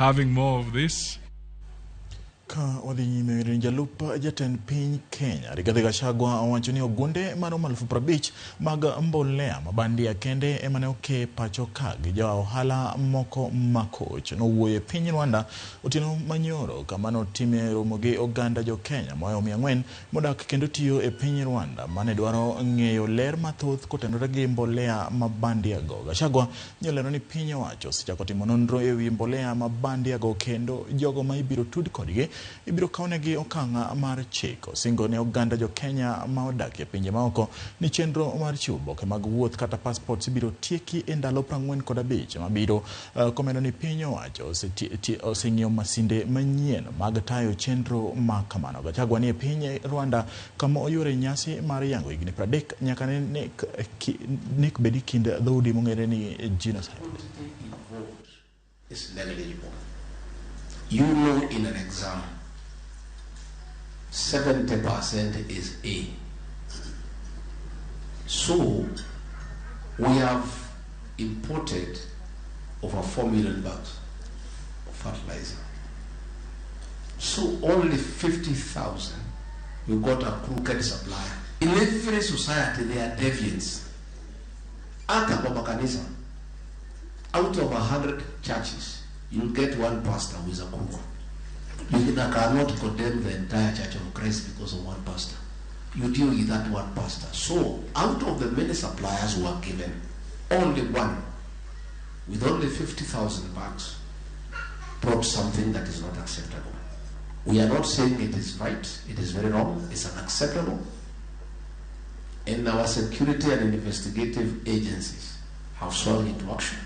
having more of this. Ka wadhi nyime, jalup jatend piny Kenya Rigathi Gachagua owacho ni ogunde maromo 50,000 mag mbolea mabandia kende ema ne oke pacho ka gi jo ohala moko makoch. Nowuoyo e piny Rwanda otieno manyoro kama notime romo gi oganda jo Kenya mohewo 400 modak kendo tiyo e piny Rwanda mane dwaro ng'eyo ler mathoth kotenore gi mbolea mabandia go. Gachagua nyolero ni piny owacho osechako timo nonro ewi mbolea mabandia go kendo jogo ma ibiro tud kodgi ibiro kawnegi okang' mar chik. Osingo ne oganda jo Kenya ma odak e pinje maoko ni chenro mar chiwo oboke mag wuoth kata passports ibiro tieki e ndalo 45 mabiro, komedo ni piny owacho oseng'iewo masinde manyien mag tayo chenro ma kamano. Gachagua ni e piny Rwanda kama oyuore nyasi mar yango higni 30 nyaka ne nek bedi kind dhoudi mong'ere ni genocide. Is negligible. You know, in an exam, 70% is A. So we have imported over 4 million bags of fertilizer. So only 50,000, we got a crooked supplier. In every society there are deviants. Hata kwa makanisa, out of 100 churches, you'll get one pastor who is a crook. You cannot condemn the entire Church of Christ because of one pastor. You deal with that one pastor. So, out of the many suppliers who are given, only one, with only 50,000 bags, brought something that is not acceptable. We are not saying it is right, it is very wrong, it's unacceptable. And our security and investigative agencies have swung into action.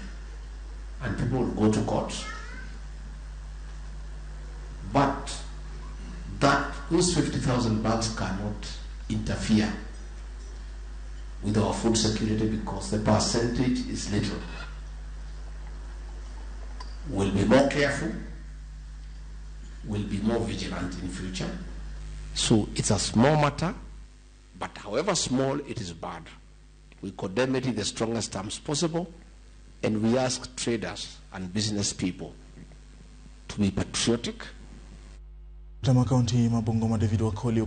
And people will go to court. But that those 50,000 bags cannot interfere with our food security because the percentage is little. We'll be more careful, we'll be more vigilant in future. So it's a small matter, but however small, it is bad. We condemn it in the strongest terms possible, and we ask traders and business people to be patriotic. Tama kaunti ma Bungoma David Wakoli.